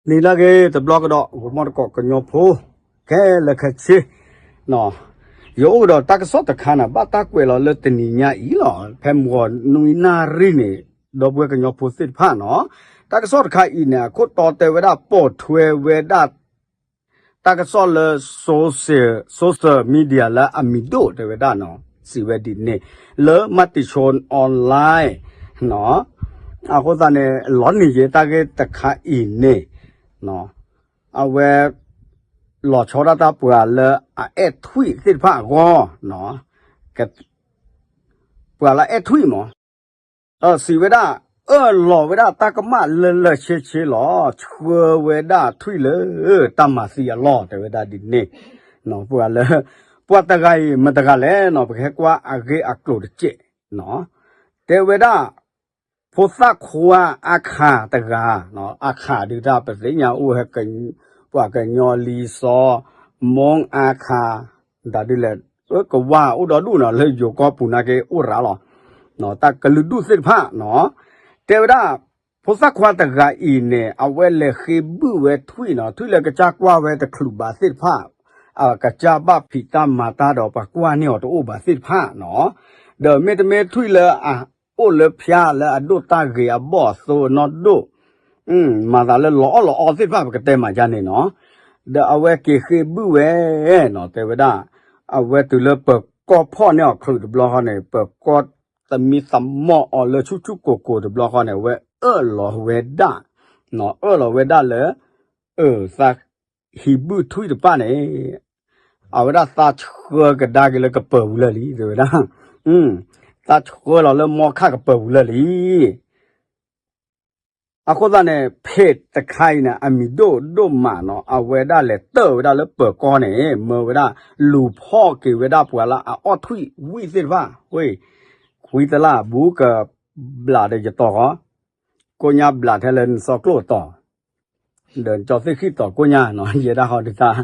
နံၤလၢအဂ့ၤတဘျီကဒီး ဂီၤမီတကိးကညီဖိ ခဲလၢာ်ခဲဆ့ ယအိၣ်ကဒီးတၢ်ကစီၣ်တခါန့ၣ် ဘၣ်တၢ်ကွဲးလီၤလၢတနံၤညါအံၤလီၤ. ဖဲမုၢ်ဂီၤနွံနၣ်ရံၣ်န့ၣ် ဒီပုၢ်ဝဲၢ်ကညီဖိသ့ၣ်တဖၣ်နီၤ တၢ်ကစီၣ်တခါအံၤန့ၣ် အခိၣ်တီတဲဝဲဒၣ် ပိာ်ထွဲဝဲဒၣ် တၢ်ကစီၣ်လၢ social social media လၢအမံၤဒိၣ်တဲဝဲဒၣ်နီၤ စံးဝဲဒ်န့ၣ် လၢ Matichon Online နီၤ အဃိသတးန့ၣ် လီၤနံၤယဲတၢ်ဂ့ၢ်တခါအံၤန့ၣ် အဝဲ လီၤဆီဒၣ်တၢ်ပှၤလၢအအဲၣ်ထွံၣ်သ့ၣ်တဖၣ်အဂီၢ် ပှၤလၢအအဲၣ်ထွံၣ်မး စံးဝဲဒၣ် အၢၣ်လီၤဝဲဒၣ်တၢ်ကမၣ်လၢလၢဆ့ဆ့လီၤ ဆှၢဝဲဒၣ်ထွံၣ်လၢ တၢ်မၤသံအလီၢ်တဲဝဲဒၣ်ဒ်န့ၣ် ပှၤလၢ ပှၤတဂၤအံၤမတၤတဂၤလဲၣ်နီၤ ပကဟဲကွၢ်အဂ့ၢ်အကျိၤတစဲး တဲဝဲဒၣ် ဖိသၣ်ခွါအါခးတဂၤ အါခးဒုးတၢ်ပသ့ၣ်ညါအိၣ်ဟဲ ပှၤကညီလံာ်စီ မိၢ်အါခး တၢ်ဒ်လဲၣ် ကဝၢ်အိၣ်ဒီဒူၣ်နီၤ လၢယိၤကီၢ်ပူၤနာ်က့အိၣ်ရၤလီၤ တၢ်ကလုာ်ဒူၣ်သ့ၣ်တဖၣ်နီၤ တဲဝဲဒၣ် ဖိသၣ်ခွါတဂၤအံၤန့ၣ် အဝဲလဲၤဃ့ဘုၣ်ဝဲထွံၣ်နီၤ ထွံၣ်လၢကစၢ်ကွၢ်ဝဲတချုးဘၣ်သ့ၣ်တဖၣ် အကစၢ်ဘၣ်ဖံးတၢ်မၤတၢ်ဒီးပှၤကွၢ်န့ၢ်အီၤတအိၣ်ဘၣ်သ့ၣ်တဖၣ်နီၤ ဒီးမ့တမ့ၢ်ထွံၣ်လၢအအိၣ်လၢဖၠါလၢအဒိၣ်တၢ်ဂ့ၤအဘီၣ်အသိနီၢ်ဒိၣ် မၤသးလၢလီၤအီၣ်လီၤအီသ့ၣ်တဖၣ်ပကတဲမးယါန့ၣ်နီၤ ဒီးအဝဲက့ၤဃ့ဘုၣ်ဝဲနီၤ တဲဝဲဒၣ် အဝဲတုၤလၢပၢၤကီၢ်ဖီၣ်န့ၢ်အီၤချုးတဘျီဃီန့ၣ် ပၢၤကီၢ်သမံသမိးအီၤလၢဆူၣ်ဆူၣ်ကိၢ်ကိၢ်တဘျီဃီန့ၣ် အဝဲအၢၣ်လီၤဝဲဒၣ် အၢၣ်လီၤဝဲဒၣ်လၢ အၢ သးဟံးဘုၣ်ထွံၣ်တဖၣ်န့ၣ် အဝဲဒၣ်သးဆှၢကဒါက့ၤလၢကပၢၤပူၤလၢာ်လံ တဲဝဲဒၣ် သးဆှၢလီၤလၢမီခၣ်ကပၢၤပူၤလၢာ်လံ အဃိသတးန့ၣ် page တခါအံၤန့ၣ် အမံၤဒိၣ်ဒိၣ်မးနီၤ အဝဲဒၣ်လဲၤတၢၢ်ဝဲဒၣ်လၢပၢၤကီၢ်န့ၣ် မၢဝဲဒၣ် လူၤဖီၣ်က့ၤဝဲဒၣ်ပှၤလၢအအီၣ်ထွံၣ်ဝံၣ်သ့ၣ်တဖၣ် ဝ့ၢ် ခွံသလၢ်ဘူးကဘျးဒီးယတီၤဃီ ကိညါဘျးထဲလၢနစီကျိၣ်အတီၤ ဒီးကၠီသ့ၣ်ဃံၣ်တီၤကိညါနီၤ ယဲဒၣ်ဟီဒုးတၢ်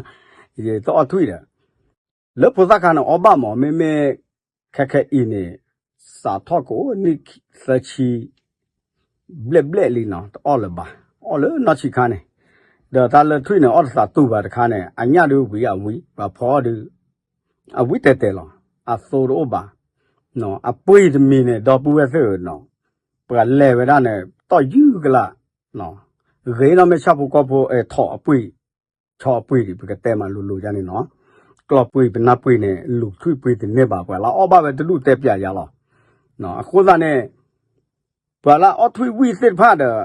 ယတအီၣ်ထွံၣ်ဒီး လၢဖိသၣ်ခါန့ၣ်အီၣ်ဘၣ်မး မ့မ့ၢ် ခဲခဲအံၤန့ၣ် စးထီၣ်ကအိၣ်နံၣ်သၢဆံ ဘျဲၣ်ဘျဲၣ်လံနီၤ တအီၣ်လၢၤဘၣ် အီၣ်လၢနီၢ်ဆံးခါန့ၣ် ဒီးတၢ်လၢထွံၣ်န့ၣ် အီၣ်တသးတူၢ်ဘၣ်တခါန့ၣ် အညၣ်ဒုးဝံၤအဝံၤ ပှၤဖီအီၣ်ဒုး အဝံၤတဲာ်တဲာ်လီၤ အသိတအိၣ်ဘၣ် အပှ့ၤတမံၤန့ၣ် ဒီပုၢ်ဝဲၢ်သ့ၣ်ဧၢနီၤ ပှၤလဲၤဝဲဒၣ်န့ၣ် တီၢ်ယုၢ်ကလး ဂ့ၤနီၢ်မ့ၢ်ဆၣ်ဖိကီၢ်ဖိ အဲၣ်ထီၣ်အပှ့ၤ ဆီအပှ့ၤဒံး ပကတဲမးလိၤလိၤယါန့ၣ်နီၤ ကျီၢ်ပှ့ၤပနၢ်ပှ့ၤန့ၣ် လူၤထွံၣ်ပှ့ၤတန့ၢ်ဘၣ် ပှၤလၢအီၣ်ဘၣ်ဝဲတဒူၣ်တဲပျးယါလီၤ အဃိသတးန့ၣ် ပှၤလၢအအီၣ်ထွံၣ်ဝံၣ်သ့ၣ်တဖၣ်ဒီး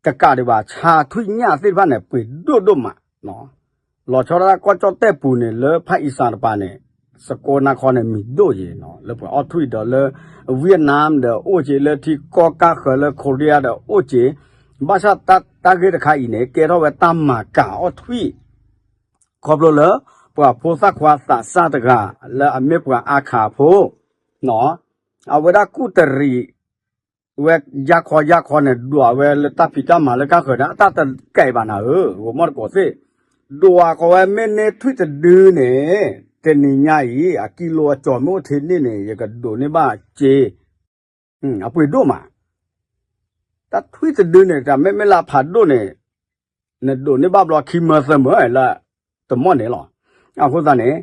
တကးဒံးဘၣ် ဆါထွံၣ်ညၣ်သ့ၣ်တဖၣ်န့ၣ် ပှ့ၤဒိၣ်ဒိၣ်မး လီၤဆီဒၣ်တၢ်ကီၢ်ကၠီၣ်တဲၣ်ပူၤန့ၣ် လၢဖၣ်အံသးတပၤန့ၣ် စကိးနါခီန့ၣ် မံၤဒိၣ်ယဲၢ်နီၤ လၢပှၤအီၣ်ထွံၣ်ဒီးလၢ Vietnam ဒီးအိၣ်က့ၤ လၢထံကီၢ်ကၢ်ဃၢၤလၢ Korea ဒီးအိၣ်က့ၤ ဘၣ်ဆၣ်တၢ်ဂ့ၢ်တခါအံၤန့ၣ် ကဲထီၣ်ဝဲတၢ်မၤကၤအီၣ်ထွံၣ် ခီဖျိလၢ ပှၤဖိသၣ်ခွါသးစၢ်တဂၤ လၢအမ့ၢ်ပှၤအါခးဖိ အဝဲဒၣ်ကူၣ်တရံး ဝဲယါခီယါခီန့ၣ် ဒွးဝဲလၢတၢ်ဖံးတၢ်မၤလၢကၢ်ဃၢၤန့ၣ် အတၢ်တကဲဘၣ်နၤဧၢ ဂီၤမီၢ်တကိးသ့ၣ် ဒွးဃီဝဲမ့ၢ်န့ၢ်ထွံၣ်တဒုန့ၣ် တနံၤညါအံၤ အကံလိအကၠီၤမ့ၢ်အိၣ်ထဲန့ၣ်န့ၣ် ယကဒိးန့ၢ်ဘၣ်စ့ အပှ့ၤဒိၣ်မး တၢ်ထွံၣ်တဒုန့ၣ် တၢ်မ့မ့ၢ်လၢအဖးဒိၣ်န့ၣ် နဒိးန့ၢ်ဘၣ်ဘျီခံမၢသၢမၢလၢ တမီၢ်န့ၣ်လီၤ. အဃိသတးန့ၣ်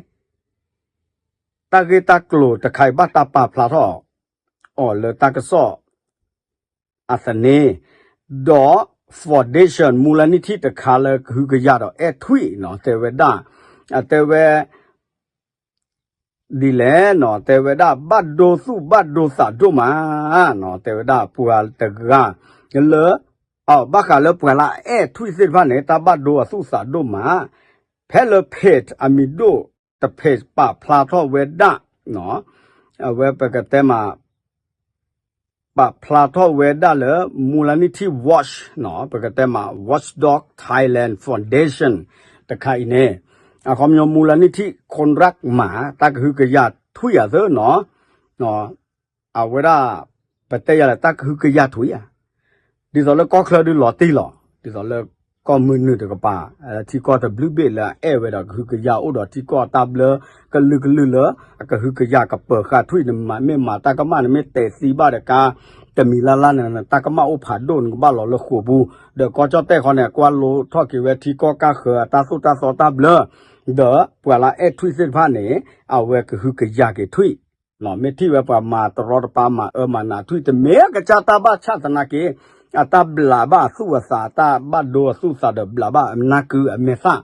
တၢ်ဂ့ၢ်တၢ်ကျိၤတခါအံၤဘၣ်တၢ်ပာ်ဖျါထီၣ်အီၤလၢတၢ်ကစီၣ်အသန့, ဒီး foundation မူလနိထံၣ်တခါလၢကဟုကယာ်ဒီးအဲၣ်ထွံၣ်နီၤ တဲဝဲဒၣ်, အတဲဝဲ ဒ်လဲၣ်နီၤ တဲဝဲဒၣ် ဘၣ်ဒိသူၣ်ဘၣ်ဒိသးဒိၣ်မး တဲဝဲဒၣ်ပှၤတဂၤ လၢ အဘၣ်ဃးလၢပှၤလၢအအဲၣ်ထွံၣ်သ့ၣ်တဖၣ်န့ၣ် တၢ်ဘၣ်ဒိအသူၣ်သးဒိၣ်မး, ဖဲလၢ page အမံၤဒိၣ်တ page ပာ်ဖျါထီၣ်ဝဲဒၣ် အဝဲပကတဲမး ပာ်ဖျါထီၣ်ဝဲဒၣ်လၢ မူလနိထံၣ် watch နီၤ ပကတဲမး Watchdog Thailand Foundation တခါအံၤန့ၣ် အခီပညီ မူလနိထံၣ် Conrad မး တၢ်ကဟုကယာ်ထွံၣ်အသၢနီၤ အဝဲဒၣ် ပတဲယၤလၢတၢ်ကဟုကယာ်ထွံၣ်ဧါ ဒ်သိးလၢကီၢ်ချၢဒုးလီၤတံၢ်လီၤ ဒ်သိးလၢကီၢ်မုၢ်နုာ်တကပၤ ထံကီၢ်တဘျုးဘ့ၣ်လၢအအဲၣ်ဝဲဒီးကဟုကယာ်အိၣ်ဒီးထံကီၢ်တၢ်ဘျၢ ကလုာ်ကလုာ်လၢ အကဟုကယာ်ကပၢၤဃာ်ထွံၣ်န့ၣ် မ့ၢ်မၤတၢ်ကမၣ်န့ၣ် မ့ၢ်တဲာ်သံဘၣ်ဒီးကါ တမံၤလၢ်လၢ်န့ၣ် တၢ်ကမၣ်အိၣ်ဖးဒိၣ်န့ၣ် ကဘၣ်လီၤလၢဃိာ်ပူၤ, ဒီးကီၢ်ကၠီၣ်တဲၣ်ခီန့ၣ် ကွၢ်လိထီၣ်က့ၤဝဲထံကီၢ်ကါဃၢၤအတၢ်သိၣ်တၢ်သီတၢ်ဘျၢ, ဒီးပှၤလၢအဲၣ်ထွံၣ်သ့ၣ်တဖၣ်န့ၣ် အဝဲကဟုကယာ်က့ၤထွံၣ်, မ့ၢ်ထံၣ်ဝဲပှၤမၤတရီတပါမၤအၢမၤနးထွံၣ် တမ့ၢ်အကစၢ်တၢ်ဘၣ်ဆၣ်သနာ်က့ အတၢ်ဘျးဘၣ်အသူၣ်အသး အတၢ်ဘၣ်ဒိအသူၣ်အသးဒီးဘျးဘၣ်အနၢ်ကုအမဲာ်သၣ်,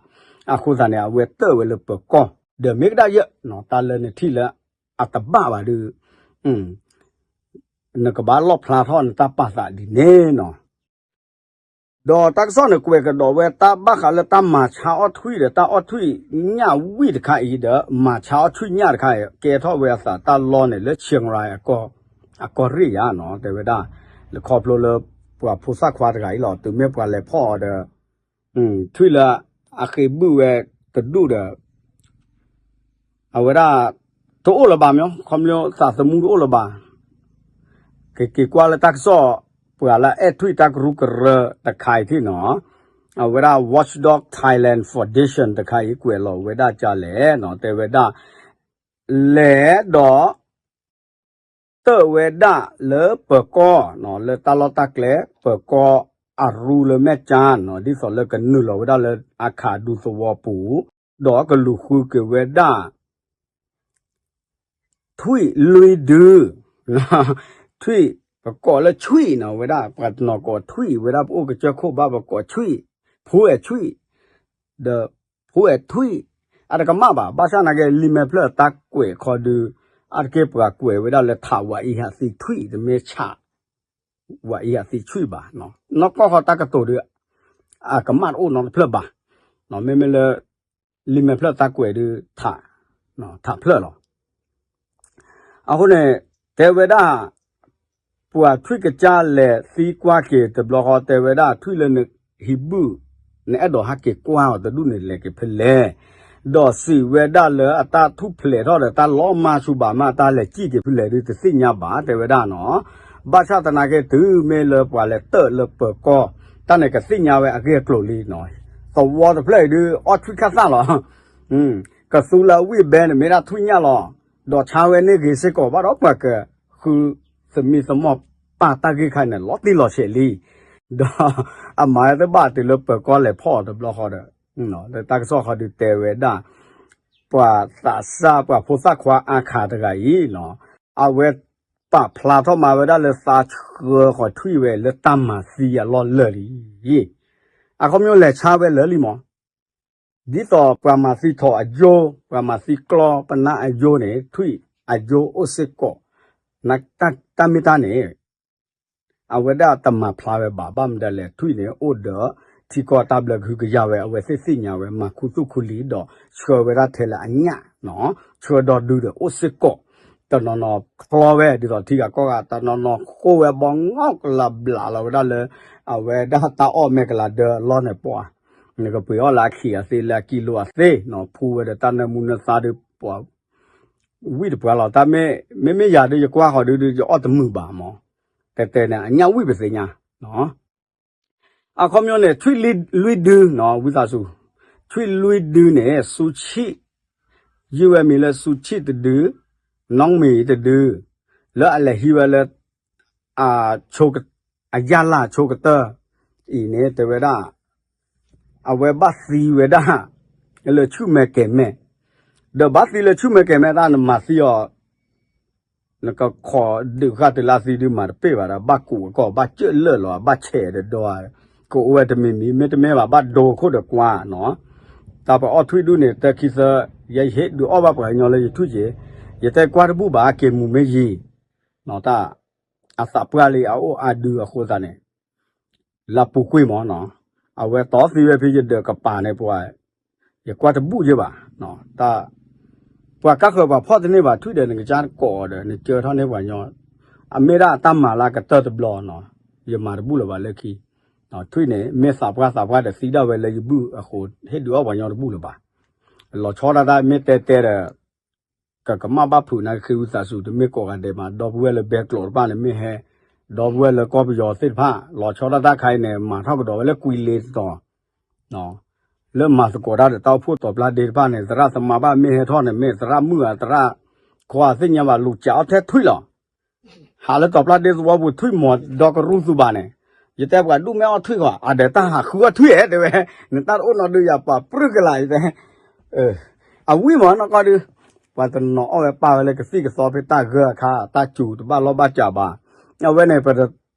အဃိသတးန့ၣ် အဝဲတၢၣ်ဝဲလၢပၢၤကီၢ်, ဒီးမ့ၢ်ကဒၣ်ယဲၢ် တၢ်လၢနထံၣ်လၢအတဘၣ်ဘၣ်ဒီး နကဘၣ်လီၣ်ဖျါထီၣ်နတၢ်ပာ်သးဒ်န့ၣ်နီၤ. ဒီးတၢ်ကစီၣ်န့ၣ် ကွဲးကဒီးဝဲတၢ်ဘၣ်ဃးလၢတၢ်မၤဆါအီၣ်ထွံၣ်ဒီး တၢ်အီၣ်ထွံၣ်ညၣ်ဝံၣ်တခါအံၤဒီး မၤဆါအီၣ်ထွံၣ်ညၣ်တခါအံၤ ကဲထီၣ်ဝဲအသးတၢ်လီၢ်န့ၣ် လၢ Chiang Rai အကီၢ်ရ့ၣ်ယါနီၤ တဲဝဲဒၣ်, လၢခီဖျိလၢပှၤဖိသၣ်ခွါတဂၤအံၤလီၤ တုၤမ့ၢ်ပှၤလဲၤဖီၣ်အီၤဒီး ထွံၣ်လၢအဃ့ဘုၣ်ဝဲတဒူၣ်ဒီး အဝဲဒၣ် တအိၣ်လၢၤဘၣ်မ့ၢ် ခီဖျိသးသမူတအိၣ်လၢၤဘၣ်, ကက့ၤကွၢ်လၢတၢ်ကစီၣ် ပှၤလၢအဲၣ်ထွံၣ်တၢ်ကရူၢ်ကရၢတခါအံၤထံၣ်နီၤ, အဝဲဒၣ် Watchdog Thailand Foundation တခါအံၤ ကွဲးလီၤဝဲဒၣ်ကလဲၣ်နီၤ တဲဝဲဒၣ် လဲၤဒီး တၢၣ်ဝဲဒၣ်လၢပၢၤကီၢ် လၢတၢ်လီၢ်တၢ်ကျဲ ပၢၤကီၢ်အရူလၢမဲၢ်ကၠါနီၤ ဒ်သိးလၢကနုာ်လီၤဝဲဒၣ်လၢအခးဒူသဝီပူၤ, ဒီးကလူၤဃုက့ၤဝဲဒၣ် ထွံၣ်လွံၢ်ဒု, ထွံၣ် ပကိးလၢဆွံၣ်နီၤ ဝဲဒၣ် ပှၤတနီၤကိးထွံၣ် ဝဲဒၣ်ပအိၣ်ကစၢၢ်ခိၣ်ဘၣ် ပကိးဆွံၣ်, ဖိအဲၣ်ဆွံၣ်, ဒီး ဖိအဲၣ်ထွံၣ်, အတကမၣ်ဘၣ် ဘၣ်ဆၣ်နာ်က့ လံာ်မဲာ်ဖျၢၣ်တၢ်ကွဲးခီဒုး အါတက့ၢ်ပှၤကွဲးဝဲဒၣ်လၢ ထးဝးအံၤဟးသံထွံၣ် တမ့ၢ်ဆး ဝးအံၤဟးသံဆွံၣ်ဘၣ်, နီၢ်ကီၢ်ဃီတၢ်ကတိၤဒုး အကမၣ်တအိၣ်နီတဖျၢၣ်ဘၣ်, မ့မ့ၢ်လၢ လံာ်မဲာ်ဖျၢၣ်တၢ်ကွဲးဒုး ထးဖျၢၣ်လီၤ. အဃိန့ၣ် တဲဝဲဒၣ် ပှၤထွံၣ်ကစၢ်လဲၤသံကွၢ်က့ၤတဘျီဃီ တဲဝဲဒၣ်ထွံၣ်လၢနဟံးဘုၣ် နအဲၣ်ဒိးဟဲက့ၤကွၢ်အီၤတဒူၣ်န့ၣ် လဲၤက့ၤဖဲလဲၣ်, ဒီးစံးဝဲဒၣ်လၢအတၢ်ထူၣ်ဖျဲးထီၣ်ဒီး တၢ်လီၤမၢ်ဆူၣ်ဘၣ်မး တၢ်လဲၤစံၣ်က့ၤဖဲလဲၣ်ဒုး တသ့ၣ်ညါဘၣ် တဲဝဲဒၣ်နီၤ. ဘၣ်ဆၣ်သနာ်က့ တုၤမ့ၢ်လၢပှၤလဲၤတၢၣ်လၢပၢၤကီၢ် တၢ်န့ၣ်ကသ့ၣ်ညါဝဲအဂ့ၢ်အကျိၤလံနီၤ. သဝီတဖျၢၣ်အံၤဒုး အီၣ်ထွံၣ်ခၣ်သၣ်လီၤ. ကသူလၢအဝံၣ်ဘဲန့ၣ် မ့ၢ်ဒၣ်ထွံၣ်ညၣ်လီၤ. ဒီးဆါဝဲန့ၢ်ဂ့ၤစ့ၢ်ကီး ဘၣ်ဒီးပှၤကဃုသမံသမိးပၢ်တၢ်ဂ့ၢ်ခါန့ၣ် လီၤတံၢ်လီၤဆဲးလံ. ဒီးအမၤဝဲတဘၣ်တုၤလၢပၢၤကီၢ်လဲၤဖီၣ်အီၤတဘျီဃီဒီး တၢ်ကစီၣ်ဃီဒုးတဲဝဲဒၣ် ပှၤသးစၢ် ပှၤဖိသၣ်ခွါအါခးတဂၤအံၤနီၤ, အဝဲပာ်ဖျါထီၣ်မၤဝဲဒၣ်လၢသးဆှၢဃီၤထွံၣ်ဝဲလၢတၢ်မၤသံအလီၢ်လၢာ်လံ. အခီပညီလဲၤဆါဝဲလၢာ်လံမး, ဒ်သိးပှၤမၤသံထိးအယိ, ပှၤမၤသံကျီပနၢ်အယိန့ၣ် ထွံၣ်အယိအိၣ်စ့ၢ်ကီး, တၢ်မ့ၢ်တၢ်န့ၣ် အဝဲဒၣ်တမၤဖျါဝဲဘၣ် ဘၣ်မနုၤလဲၣ် ထွံၣ်န့ၣ် အိၣ်ဒီးထံကီၢ်တၢ်ဘျၢကဟုကယာ်ဝဲ အဝဲသ့ၣ်သ့ၣ်ညါဝဲ မၤခူသူၣ်ခူလံၤဒီး ဆှၢဝဲဒၣ်ထဲလၢအညၣ်, ဆှၢဒီးဒုဒီးအိၣ်စ့ၢ်ကီး, တနီၤနီၤချီဝဲ ဒ်သိးထံဂၤကီၢ်ဂၤ တနီၤနီၤဃိဝဲဘီ ငီၢ်ကလၤဘျးလီၤဝဲဒၣ်လၢ အဝဲဒၣ်တၢ်အီၣ်မဲာ်ကလၤဒၢအလီၢ်န့ၣ်ပှၤ, နကပှ့ၤအီၣ်လၢအခံးအသ့ လၢအကံလိအသ့, ဖူဝဲဒီးတၢ်နၢမူနၢသါဒုးပှၤ ဝံၣ်တပှၤလီၤ. တၢ်မ့ၢ်, မ့မ့ၢ်ယၤဒုး ယကွၢ်ဃီၤဒုး ယအီၣ်တမုာ်ဘၣ်မး, တဲတဲန့ၣ် အညၣ်ဝံၣ်ပသ့ၣ်ညါ. အခီပညီန့ၣ် ထွံၣ်လွံၢ်ဒုနီၤ ဝံသးစူၤ, ထွံၣ်လွံၢ်ဒုန့ၣ် စူဆံၣ်, ယုၢ်ဝဲမံၤလၢစူဆံၣ်တဒု, နီၢ်မံၤတဒု, လၢအလဲၤဟံးဝဲလၢ အယၢ်လၢ်ဆိကတၢၢ်အံၤန့ၣ် တဲဝဲဒၣ် အဝဲဘၣ်သံဝဲဒၣ် လၢဆူၣ်မဲာ်ကဲၤမဲာ်, ဒီးဘၣ်သံလၢဆူၣ်မဲာ်ကဲၤမဲာ်တၢ် နမၤသံအီၤ နကခိးဒုးဃာ်တုၤလၢသံဒုးမၤတပ့ၢ်ဘၣ်ဒီး ဘၣ်ကူးအကီၢ် ဘၣ်ကၢၣ်လၢာ်လီၤ ဘၣ်ဆဲးဒီးဒီး, ကအိၣ်ဝဲတမံၤမံၤ မ့တမ့ၢ်ဘၣ် ဘၣ်ဒိခိၣ်ဒီးကွၢ်နီၤ. တၢ်ပအီၣ်ထွံၣ်ဒူၣ်န့ၣ် တၢ်ခံသၢ ယဟ့ၣ်ဒုးအီၣ်ဘၣ်ပှၤကညီလၢယထွံၣ်က့ၤ, ယတဲကွၢ်တဘူၣ်ဘၣ် က့ၤမူၤမ့ၢ်ယံၤ, တၢ် အသးပှၢ်လံအအိၣ်အါဒုအဃိသတးန့ၣ် လၢပူၤကွံာ်မးနီၤ, အဝဲတီသံဝဲဖဲယဒၢးကပၤန့ၣ်ပှၤ, ယကွၢ်တဘူၣ်ယဲဘၣ်, တၢ်, ပှၤကါဃၢၤပှၤဖီၣ်တန့ၢ်ဘၣ်ထွံၣ်ဒီး နကစၢ်ကိးအီၤဒီး နကၢထီၣ်န့ၢ်ပှၤညီ, အမ့ၢ်ဒၣ်တၢ်မၤလၢကတၢၢ်တဘျီနီၤ, ယမၤတဘူၣ်လၢၤဘၣ်လၢခံ, ထွံၣ်န့ၣ် မ့ၢ်သးပှၢ်သးပှၢ်ဒီးသံဒၣ်ဝဲလၢယဘူၣ်အဃိ ဟ့ၣ်ဒုးအီၣ်ပှၤညီတဘူၣ်လၢၤဘၣ်. လီၤဆီဒၣ်တၢ်မ့ၢ်တဲတဲဒီး ကကမၣ်ဘၣ်ဖုးနာ်က့ ဝံသးစူၤ တမ့ၢ်ကိးဂၤဒဲးဘၣ်, ဒီပုၢ်ဝဲၢ်လၢဘဲကျိးတဖၣ်န့ၣ်မ့ၢ်ဟဲ, ဒီပုၢ်ဝဲၢ်လၢကီၢ်ပယီၤသ့ၣ်တဖၣ် လီၤဆီဒၣ်တၢ်ခါအံၤန့ၣ် မၤထီၣ်ကဒီးဝဲလၢကွံလ့တတီၤ, လၢမၤသကိးတၢ်ဒီးတၢ်အိၣ်ဖှိၣ်တီၤပျၢ်ဒ့တဖၣ်န့ၣ် သရၣ်သမါဘၣ်မ့ၢ်ဟဲထီၣ်န့ၣ် မ့ၢ်သရၣ်မုၣ်ဧါ သရၣ်ခွါသ့ၣ်ညါဘၣ် လူၤကးအီၣ်ထဲထွံၣ်လီၤ. ဟးလၢတီၤပျၢ်ဒ့သဝီပူၤထွံၣ်မီၤဒီကရူၢ်သူဘၣ်န့ၣ်, ယတဲပှၤဒူၣ်မ့ၢ်အီၣ်ထွံၣ်ဃီ အဒၢးတၢ်ဟးဃုအီၣ်ထွံၣ်ဧဲ တဲဝဲ, နတၢ်တအိၣ်နီတဒုယၤပှၤပြုၢ်ကလာ် ယတဲ, အဝံၣ်မးနီၢ်ကီၢ်ဒု, ပှၤတနီၤအီၣ်ဝဲပာ်ဝဲလၢကသံၣ်ကသီဖဲတၢ်ဂၢၢ်အခါ တၢ်စူၤတဘၣ်လီၢ်ဘၣ်စးဘၣ်, အဝဲန့ၣ် ပ ယဲဒၣ်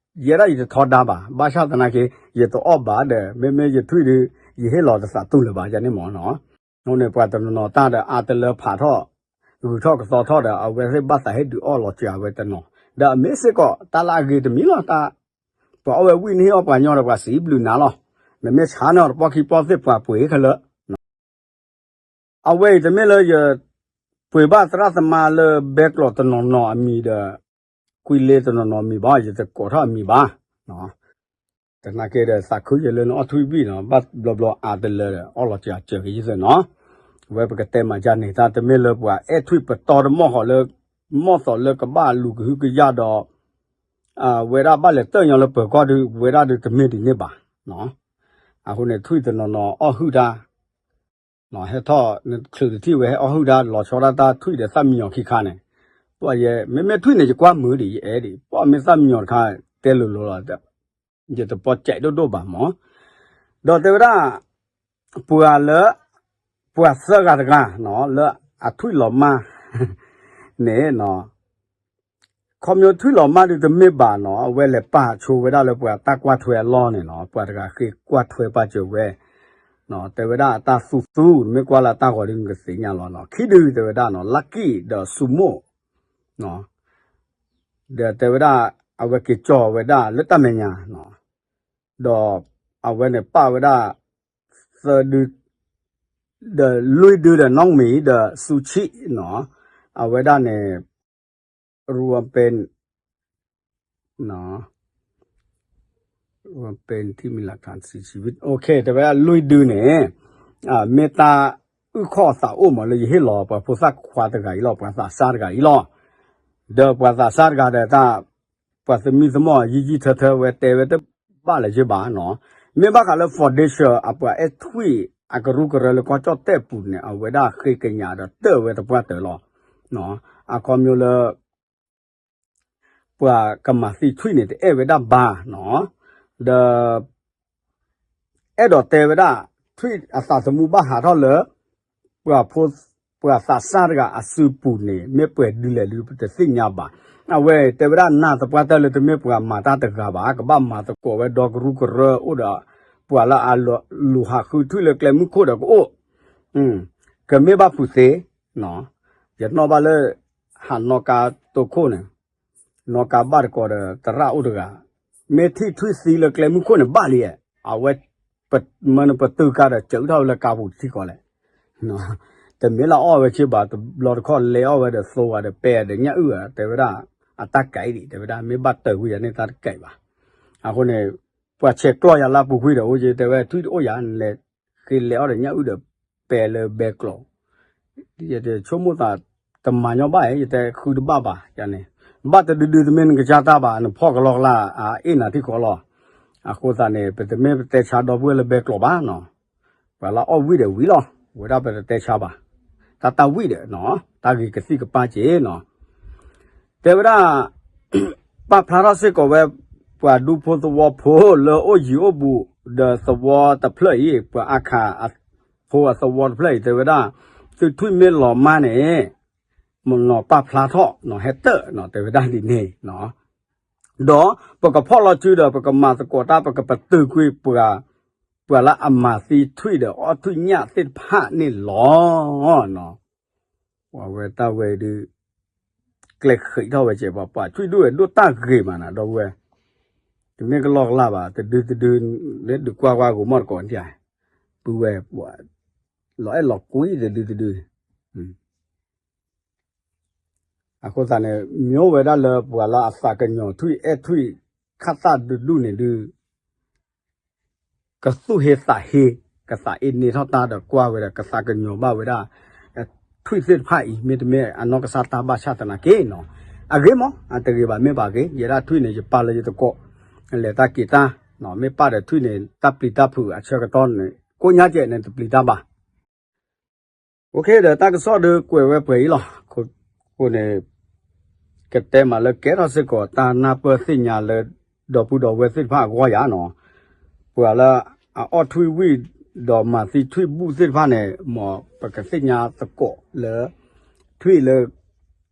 ယတထီဒါဘၣ် ဘၣ်ဆၣ်သနာ်က့ ယတအီၣ်ဘၣ်ဒီး မ့မ့ၢ်ယထွံၣ်ဒု ယဟ့ၣ်လီၤတသးတူၢ်လၢၤဘၣ် ယန့ၣ်မ့ၢ်နီၤ, အဃိန့ၣ် ပှၤတနီၤနီၤတၢ်ဒီးအါတလၢဖးထီၣ် ဂုၤထီၣ်ကသီထီၣ်ဒီး အဝဲသ့ၣ်ဘၣ်သးဟ့ၣ်ဒုးအီၣ်လီၤစှၤဝဲတနီၤ, ဒီးအမ့ၢ်စ့ၢ်ကီး တၢ်လၢအဂ့ၤတမံၤလီၤ, တၢ် ပှၤအီၣ်ဝဲဝံၣ်န့ၣ်ဟ့ၣ်အီၣ်ပှၤညီဒီးပှၤစံးဘျုးနၤလီၤ, နမ့ၢ်ဆါန့ၢ်အီၤတပီၢ်ခံပီၢ်သ့ၣ်ပှၤပှ့ၤခဲလၢာ် အဝဲအံၤတမ့ၢ်လၢယ ပှ့ၤဘၣ်သရၣ်သမါလၢဘဲကျိးတနီၤနီၤအမံၤဒီး ကွံလ့တနီၤနီၤအမံၤဘၣ်, ယတကိးထီၣ်အမံၤဘၣ်, သနာ်က့ဒီးသးခုယဲလၢနအီၣ်ထွံၣ်ဘံၣ်နီၤ, ဘၣ်ဘျီဘျီအါတလၢဒီး အီၣ်လီၤစှၤစၢၤက့ၤယသ့ၣ်နီၤ, အဝဲပကတဲမၤကၢ်န့ၣ် တၢ်တမ့ၢ်လၢပှၤအဲၣ်ထွံၣ်ပတီၢ်တမီၢ်ဃီလၢ မီၢ်သီးလၢကဘၣ်လူၤကဟုကယာ်ဒီး ဝဲဒၣ်ဘၣ်လဲၤတၢၢ်ညီလၢပၢၤကီၢ်ဒုး ဝဲဒၣ်ဒုးတမ့ၢ်ဒ်န့ၣ်ဘၣ်, အဃိန့ၣ် ထွံၣ်တနီၤနီၤအီၣ်ဟုၣ်တၢ် ဟဲထီၣ်နချုးတထံၣ်ဝဲဟဲအီၣ်ဟုၣ်တၢ် လီၤဆီဒၣ်တၢ်ထွံၣ်ဒီးသၣ်မံညီၤခံခါန့ၣ်, ပှၤယဲ မ့မ့ၢ်ထွံၣ်န့ၣ် ယကွၢ်မုာ်ဒံး ယအဲၣ်ဒံး ပှၤမ့ၢ်သၣ်မံညီၤတခါ တဲလိၤလိၤလီၤ, ယတပီၢ်ကဲးဒိၣ်ဒိၣ်ဘၣ်မး, ဒီးတဲဝဲဒၣ် ပှၤလၢ ပှၤသၢဂၤတဂၤ လၢအထွံၣ်လီၤမၢ် န့ၣ် ခီဖျိထွံၣ်လီၤမၢ်ဒုးတမ့ၢ်ဘၣ်နီၤ, အဝဲလဲၤပာ်ဆိဝဲဒၣ်လၢပှၤတၢ်ကွၢ်ထွဲအလီၢ်န့ၣ်နီၤ, ပှၤတဂၤဃ့ကွၢ်ထွဲပာ်စၢၤဝဲ, တဲဝဲဒၣ်အတၢ်သူသူ မ့ၢ်ကွၢ်လၢတၢ်ဂီၤဒုးနကသ့ၣ်ညါလီၤနီၤ, ခံဒုတဲဝဲဒၣ်နီၤ လၢကံၣ်ဒီးစူမိၣ် ဒီးတဲဝဲဒၣ် အဝဲက့ၤကၠီၤဝဲဒၣ်လၢတၢ်မဲာ်ညါနီၤ, ဒီးအဝဲန့ၣ်ပာ်ဝဲဒၣ် သၢဒု ဒီးလွံၢ်ဒုဒီးနီၢ်မံၤဒီးစူဆံၣ်နီၤ, အဝဲဒၣ်န့ၣ် ရူဝဲပ့ ပ့ ထံမံၤလၢခံ ဆံဆံဝံၣ် တဲဝဲဒၣ်လွံၢ်ဒုန့ၣ် မ့ၢ်တၢ်အုၣ်ခီၣ်သးအိၣ်မးလၢယဟ့ၣ်လီၤပှၤဖိသၣ်ခွါတဂၤအံၤလီၤ, ပှၤသးစၢ်တဂၤအံၤလီၤ, ဒီးပှၤသးစၢ်တဂၤဒီးတၢ် ပှၤသမံသမိးယံာ်ယံာ်ထၢထၢဝဲတဲဝဲတဘၣ်လၢၤဘၣ်နီၤ, မ့ၢ်ဘၣ်ဃးလၢ foundation အပှၤအဲၣ်ထွံၣ်အကရူၢ်ကရၢလၢကီၢ်ကၠီၣ်တဲၣ်ပူၤန့ၣ် အဝဲဒၣ်ဃ့ကညးဒီးတၢၢ်ဝဲသပှၢ်တၢၢ်လီၤ, အခီပညီလၢ ပှၤကမၤသံထွံၣ်န့ၣ် တအဲၣ်ဝဲဒၣ်ဘၣ်နီၤ, ဒီး အဲၣ်ဒိးတဲဝဲဒၣ် ထွံၣ်အသးသမူဘၣ်ဟးထီၣ်လၢ ပှၤဖိ ပှၤသးစၢ်တဂၤအစုပူၤန့ၣ် မ့ၢ်ပှဲၤဒ်လဲၣ်ဒုး ပတသ့ၣ်ညါဘၣ်. အဝဲတဲဝဲဒၣ်နၤသပှၢ်တၢၢ်လၢတမ့ၢ်ပှၤမၤတၢ်တဂၤဘၣ်, ကဘၣ်မၤသကိးဝဲဒီကရူၢ်ကရၢအိၣ်ဒီး ပှၤလၢအလူၤဟးဃုထွံၣ်လၢကျဲမုၢ်ခိၣ်ဒီးကအိၣ်, ကမ့ၢ်ဘၣ်ဖုးသ့, ယနီၣ်ဘၣ်လၢ ဟးနီၣ်ကါတိခိၣ်န့ၣ် နီၣ်ကါဘၣ်တကိးဒီးသရၣ်အိၣ်တဂၤ, မ့ၢ်ထံၣ်ထွံၣ်သံလၢကျဲမုၢ်ခိၣ်န့ၣ်ဘၣ်လံ, အဝဲ မၢနပတုာ်ကါဒီးစၢၤထီၣ်ဝဲလၢကါပူၤတထံၣ်ဃီလဲၣ်, တမ့ၢ်လၢအီၣ်ဝဲဆ့ဘၣ်, တဘျီတခီၣ်လဲၤအီၣ်ဝဲဒီးသိဝဲဒီးပဲဒီးညၣ်အုၣ်ဧါ, တဲဝဲဒၣ် အတၢ်ကဲအံၤဒံး, တဲဝဲဒၣ်မ့ၢ်ဘၣ်တၢ်ဝံၤယၤန့ၣ်တၢ်တကဲဘၣ်. အဃိန့ၣ် ပှၤဆဲးကျိးယၤလၢအပူၤကွံာ်ဒီးအိၣ်က့ၤ, တဲဝဲထွံၣ်တအိၣ်ယၤ, နလဲၤဃ့လဲၤအီၣ်ဒီးညၣ်အုၣ်ဒီးပဲလၢဘဲကျိး ယတဆိကမိၣ်သး တမၤညီဘၣ်ဧါ, ယတဲဃုတဘၣ်ဘၣ်န့ၣ်, ဘၣ်တဒုဒုတမ့ၢ်နကစၢ်တၢ်ဘၣ်, နဖီၣ်ကလီကလီ အအ့ၣ်နၤထံၣ်ဃီလီၤ. အဃိသတးန့ၣ် ပတမ့ၢ်ပတဲဆါဒီပုၢ်ဝဲၢ်လၢဘဲကျိးဘၣ်နီၤ, ပှၤလၢအီၣ်ဝံၣ်ဒီးဝံၣ်လီၤ, ဝဲဒၣ်ပတတဲဆါဘၣ်, တၢ်တၢ်ဝံၣ်ဒီးနီၤ, တၢ်ဂ့ၤကသံၣ်ကပၢ်က့ၤနီၤ တဲဝဲဒၣ် ပာ်ဖျါထီၣ်စ့ၢ်ကီးဝဲ ပှၤဒူဖိသဝီဖိလၢအိၣ်ယံၤအိၣ်ဘူးဒီးသဝီတဖျၢၣ်အံၤ, ပှၤအခးဖိအသဝီတဖျၢၣ်အံၤ တဲဝဲဒၣ် သုထွံၣ်မ့ၢ်လီၤမၢ်န့ၣ် မနီၤပာ်ဖျါထီၣ်နီၤ ဟဲတၢၣ်နီၤ တဲဝဲဒၣ်ဒ်န့ၣ်နီၤ, ဒီးပကဖီၣ်လီၤစုဒီး ပကမၤသကိးတၢ် ပကပတုာ်ကွံာ်ပှၤ ပှၤလၢအမၤသံထွံၣ်ဒီးအီၣ်ထွံၣ်ညၣ်သ့ၣ်တဖၣ်န့ၣ်လီၤ. အဝဲတၢ်ဝဲဒုး ကျဲဃံးထီၣ်ဝဲကဲးပှၤ ပှၤထွံၣ်ဒိၣ်ဝဲဒိၣ်တၢ်ဂ့ၤမးနၤ ဒီပုၢ်ဝဲၢ်, တမ့ၢ်ကလီကလီဘၣ် တဒုတဒု လၢဒုးကွၢ်ကွၢ်ဂီၤမီၢ်တကိးဒ်, ပုၢ်ဝဲၢ် လီၤအဲၣ်လီၤကွံတဒုတဒု အဃိသတးန့ၣ် မ့ၢ်အိၣ်ဝဲဒၣ်လၢပှၤလၢအသးကညီၤထွံၣ်အဲၣ်ထွံၣ် ခၣ်သၣ်ဒုဒူၣ်န့ၣ်ဒုး ကသူၣ်ဟ့သးဟ့ ကသးအ့န့ၢ်ထီၣ်တၢ်ဒီးကွၢ်ဝဲဒီး ကသးကညီၤဘၣ်ဝဲဒၣ် ထွံၣ်သ့ၣ်တဖၣ်အံၤ မ့တမ့ၢ်အနီၢ်ကစၢ်တၢ်ဘၣ်ဆၣ်သနာ်က့နီၤ, အဂ့ၤမး အတဂ့ၤဘၣ်မ့ၢ်ဘၣ်ဂ့ၤ, ယဲဒၣ်ထွံၣ်န့ၣ် ယပာ်လၢယသကိး လဲၤတၢ်က့ၤတၢ်, မ့ၢ်ပာ်ဒီးထွံၣ်န့ၣ် တၢ်ပျံၤတၢ်ဖုးအဆၢကတီၢ်န့ၣ် ကိးညါကဲးန့ၣ်တပျံၤတၢ်ဘၣ် OK ဒီးတၢ်ကစီၣ်ဒုးကွဲးဝဲပှဲၤအံၤလီၤ. အဃိန့ၣ် ကတဲမးလၢကဲထီၣ်စ့ၢ်ကီးတၢ်နၢ်ပၢၢ်သ့ၣ်ညါလၢ ဒီပုၢ်ဒီဝဲၢ်သ့ၣ်တဖၣ်အဂီၢ်ယၤနီၤ, ပှၤလၢအအီၣ်ထွံၣ်ဝံၣ်ဒီးမၤသံထွံၣ်ဘူၣ်သ့ၣ်တဖၣ်န့ၣ် မ်ပကသ့ၣ်ညါသကိးလၢ ထွံၣ်လၢ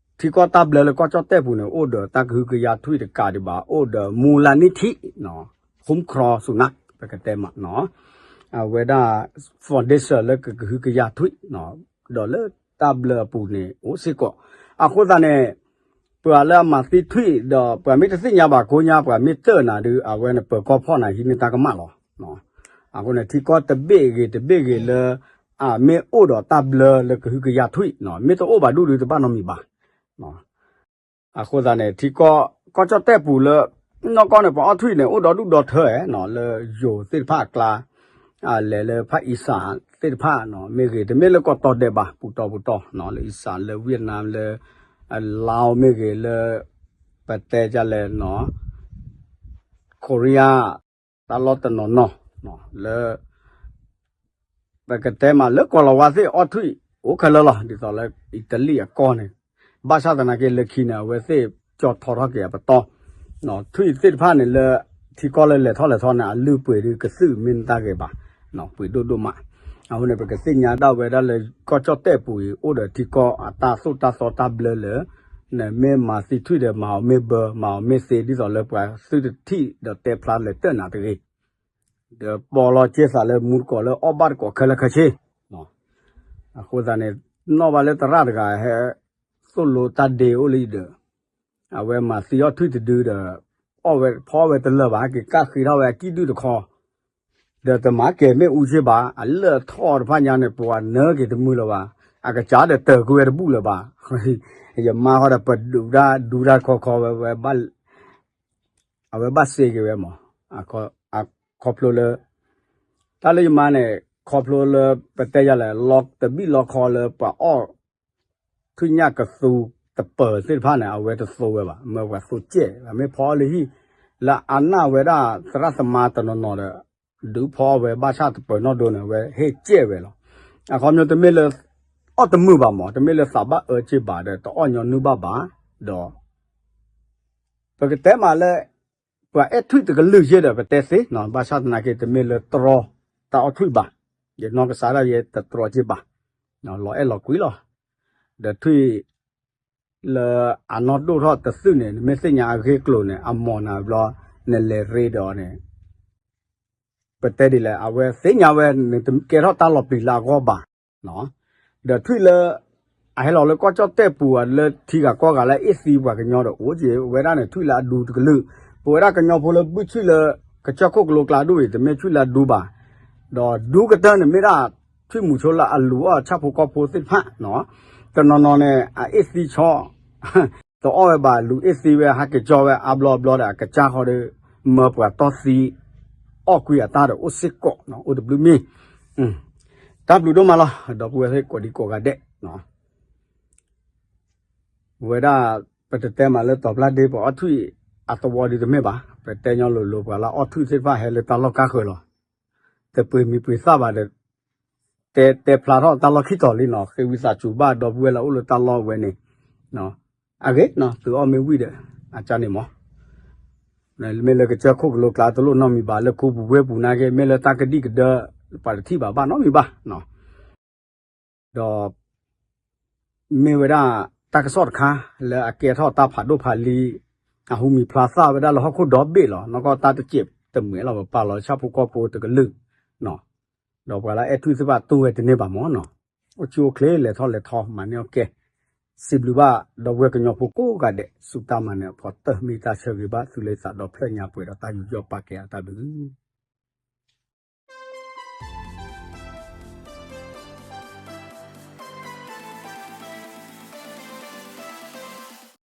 ထံကီၢ်တၢ်ဘျၢလၢကီၢ်ကၠီၣ်တဲၣ်ပူၤန့ၣ် အိၣ်ဒီးတၢ်ကဟုကယာ်ထွံၣ်တကးဒံးဘၣ်, အိၣ်ဒီးမူလၢနံၣ်ထံၣ် ဟူခရီစူနၢ် ပကတဲမးနီၤ, အဝဲဒၣ် foundation လၢကကဟုကယာ်ထွံၣ် ဒီးလၢတၢ်ဘျၢအပူၤန့ၣ် အိၣ်စ့ၢ်ကီး. အဃိသတးန့ၣ် ပှၤလၢအမၤသံထွံၣ်ဒီး ပှၤမ့ၢ်တသ့ၣ်ညါဘၣ်ကိညါ ပှၤမ့ၢ်တၢၢ်နၤဒုး အဝဲန့ၣ်ပၢၤကီၢ်ဖီၣ်နၤဟံးန့ၢ်တၢ်ကမၣ်လီၤ. အဃိန့ၣ် ထံကီၢ်တဘ့ၣ်ဂ့ၤတဘ့ၣ်ဂ့ၤလၢ အမ့ၢ်အိၣ်ဒီးတၢ်ဘျၢလၢကဟုကယာ်ထွံၣ် မ့ၢ်တအိၣ်ဘၣ်ဒူၣ်ဒုးတဘၣ်နီတမံၤဘၣ်. အဃိသတးန့ၣ် ထံကီၢ် ကီၢ်ကၠီၣ်တဲၣ်ပူၤလၢ နီၢ်ကီၢ်န့ၣ် ပှၤအီၣ်ထွံၣ်န့ၣ် အိၣ်ဒီဒူၣ်ဒီထၢဧါနီၤ လၢယိၤသ့ၣ်တဖၣ်အကျါ လဲၤလၢဖၣ်အံစၣ်သ့ၣ်တဖၣ်နီၤ မ့ၢ်ဂ့ၤ တမ့ၢ်လၢကီၢ်တီဒဲးဘၣ် ပူၤတီပူၤတီနီၤ လၢအံစၣ် လၢ Vietnam လၢ Laos မ့ၢ်ဂ့ၤ လၢ ပတဲဒ်လဲၣ်နီၤ Korea တၢ်လီၢ်တနီၤနီၤ လၢ ပကတဲမးလၢကီၢ်လီၤဝါသ့ၣ်အီၣ်ထွံၣ် အိၣ်ခဲလၢာ်လီၤ ဒ်သိးလၢအံၣ်တလံၣ်အကီၢ်န့ၣ်, ဘၣ်ဆၣ်သနာ်က့လၢခံန့ၣ် အဝဲသ့ၣ်ကၠီထီထီၣ်က့ၤအပတီၢ်, ထွံၣ်သ့ၣ်တဖၣ်န့ၣ်လၢ ထံကီၢ်လၢလဲၤထီၣ်လဲၤထီန့ၣ် အလုၢ်ပှ့ၤဒုးကသုၣ်မ့ၢ်နတၢ်ဂ့ၤဘၣ်, ပှ့ၤဒိၣ်ဒိၣ်မး, အဃိန့ၣ် ပကသ့ၣ်ညါဒၣ်ဝဲဒၣ်လၢကီၢ်ကၠီၣ်တဲၣ်ပူၤအံၤ အိၣ်ဒီးထံကီၢ်အတၢ်သိၣ်တၢ်သီတၢ်ဘျၢလၢ နမ့ၢ်မၤသံထွံၣ်ဒီး မၤအီၤမ့ၢ်ဘၢ မၤအီၤမ့ၢ်သ့ ဒ်သိးလၢပှၤသုတထံၣ်ဒီးတဲဖျါလဲၤတၢၢ်နၤတဂ့ၤ ဒီးပီလီၤက့သးလၢမူတကိးလၢအီၣ်ဘၣ်တကိးခဲလၢာ်ခဲဆ့, အဃိသတးန့ၣ် နီၣ်ဘၣ်လၢသရၣ်တဂၤဟဲ သိၣ်လိတၢ်ဒ့အိၣ်လၢယဒီး, အဝဲမၤသံအီၣ်ထွံၣ်တဒုဒီး အီၣ်ဝဲဖီအီၣ်ဝဲတလၢာ်ဘၣ် က့ၤကၣ်ဃ့ထီၣ်ဝဲအကံၣ်ဒုၣ်တခီ ဒီးတမၤကဲၤမ့ၣ်အူက့ဘၣ် အလၢၢ်ထီၣ်တဖၣ်ညါန့ၣ် ပှၤနၢက့ၤတမုာ်လၢၤဘၣ်, အကစၢ်ဒီးတၢၤကွံာ်ဝဲတဘူၣ်လၢၤဘၣ်, ယမါဃီဒီးပဒုးဒၣ်ဒူတၢ်ခီခီဝဲဝဲ အဝဲဘၣ်စ့က့ၤဝဲမး, ခီဖျိလၢ တၢ်လၢယမါန့ၣ် ခီဖျိလၢပတဲယၤလဲၣ် လီတဘံၣ်လီခီလၢပှၤအီၣ် ထွံၣ်ညၣ်ကသူတပၢၤသ့ၣ်တဖၣ်န့ၣ် အဝဲတသိဝဲဘၣ် မၢပှၤသိကဲး မ့ၢ်ဖီအီၣ်လၢဟံၣ် လၢအနၢ်ဝဲဒၣ်သရၣ်သမါတနီၤနီၤဒီး ဒုးဖီအီၣ်ဝဲဘၣ်ဆၣ်တပၢၤနီၢ်ဒိန့ၣ် အဝဲဟ့ၣ်ကဲးဝဲလီၤ. အခီပညီတမ့ၢ်လၢ အီၣ်တမုာ်ဘၣ်မး တမ့ၢ်လၢသးဘၣ်အၢက့ဘၣ်ဒီး တအီၣ်ညီနုၢ်ဘၣ်ဘၣ် ဒီး ပကတဲမးလၢ ပှၤအဲၣ်ထွံၣ်တကလုာ်ယဲဒီး ပတဲသ့နီၤ ဘၣ်ဆၣ်သနာ်က့ တမ့ၢ်လၢတြီ တၢ်အီၣ်ထွံၣ်ဘၣ်, ယနီၢ်ကစၢ်ဒၣ်ယဲတတြီက့ဘၣ်, လီၤအဲၣ်လီၤကွံလီၤ. ဒီးထွံၣ် လၢအနီၢ်ဒိၣ်ထီၣ်တသုၣ်န့ၣ် နမ့ၢ်သ့ၣ်ညါအဂ့ၢ်ကျိၤန့ၣ် အမီၢ်နၤဘျီ နလဲၤရ့ဒီးအီၤန့ၣ် ပတဲဒ်လဲၣ် အဝဲသ့ၣ်ညါဝဲ နတကဲထီၣ်တၢ်လီၤပျံၤလၢအဂီၢ်ဘၣ်. ဒီးထွံၣ်လၢ အဟဲလီၤလၢကီၢ်ကၠီၣ်တဲၣ်ပူၤ လၢထံဂၤကီၢ်ဂၤလၢအအ့ၣ်သံပှၤကညီဒီး အိၣ်က့ၤဝဲဒၣ်န့ၣ် ထွံၣ်လၢအဒူတကလုာ်, ပဝဲဒၣ်ကညီဖိလၢဘုၣ်ထွံၣ်လၢ ကစၢၢ်ခိၣ်ကလိကျါဒိၣ်အံၤ တမ့ၢ်ထွံၣ်လၢအဒူဘၣ်, ဒီးဒူကတၢၢ်န့ၣ်မ့ၢ်ဒၣ် ထွံၣ်မူၤဆိလၢအလူၤအီၣ်ဆၣ်ဖိကီၢ်ဖိသ့ၣ်တဖၣ်, တနီၤနီၤန့ၣ် အအ့ၣ်သံဆီ တအီၣ်ဝဲဘၣ် လူၤအ့ၣ်သံဝဲ ဟးက့ၤကၠီဝဲအါဘျီအဘျီဒီး အကစၢ်ဃီဒီး မၢပှၤတီၢ်သံ အီၣ်ကွံာ်အတၢ်ဒီးအိၣ်စ့ၢ်ကီး အိၣ်တဘျုးမံၤ, တၢ်ဘျုးဒိၣ်မးလီၤ ဒီပုၢ်ဝဲၢ်ကိးဒံကိးဂၤဒဲး, ဝဲဒၣ် ပတတဲမးလၢတီၤပျၢ်ဒ့ပှၤအီၣ်ထွံၣ်အသဝီဒ်တမ့ၢ်ဘၣ်, ပတဲညီလိၤလိၤပှၤလၢအီၣ်ထွံၣ်သ့ၣ်တဖၣ်ဟဲလၢတၢ်လီၢ်ကါဃၢၤလီၤ, တပှ့ၤမံၤပှ့ၤသၣ်ဘၣ်ဒီး တဲ တဲဖျါထီၣ်တၢ်လီၢ်ခံတီၤလံနီၤ, ဃ့ဝံသးစူၤဘၣ်ဒီပုၢ်ဝဲၢ်လၢအိၣ်လၢတၢ်လီၢ်ဝဲန့ၣ်, အဂ့ၤနီၤ သုအီၣ်မ့ၢ်ဝံၣ်ဒီး အကၢ်န့ၣ်မး, မ့ၢ်လၢကစၢၢ်ခိၣ်ကလိကျါတလိၣ်နီတမံၤဘၣ် လၢခူပူၤဝ့ၢ်ပူၤနာ်က့ မ့ၢ်လၢတၢ်ကဒံကဒၢ ပှၤတထံၣ်ဘၣ်ဘၣ်နီတမံၤဘၣ်, ဒီး မ့ၢ်ဝဲဒၣ် တၢ်ကစီၣ်တခါ လၢအကဲထီၣ်တၢ်ဖးဒိၣ်ဖးလံၤ အဟူမံၤဖျါသၣ်ဝဲဒၣ်လၢဟီၣ်ခိၣ်ဒီဘ့ၣ်လီၤ. နီၢ်ကီၢ်တၢ်တစဲးတမှဲၤလီၤ ပပာ်လီၤဆၣ်ဖိကီၢ်ဖိတကလုာ်, ဒီးပှၤလၢအဲၣ်ထွံၣ်သ့ၣ်တဖၣ်တူၢ်ဝဲတန့ၢ်ဘၣ်မးနီၤ, အိၣ်ဆူၣ်အိၣ်ချ့လဲၤထီၣ်လဲၤထီမၤန့ၢ်အီၣ်ကဲ, စံးဘျုးဘၣ်ဒီပုၢ်ဝဲၢ်ကညီဖိကိးဂၤဒဲး ဆူတၢ်မၤနၢၤအဖီတၢၢ် မ့ၢ်တၢ်ဆၢဂ့ၤဘၣ်သုလၢယသးဒီဖျၢၣ်ညါပှဲၤဒီးတၢ်ယူးယီၣ်ပာ်ကဲအတၢ်ဘျုး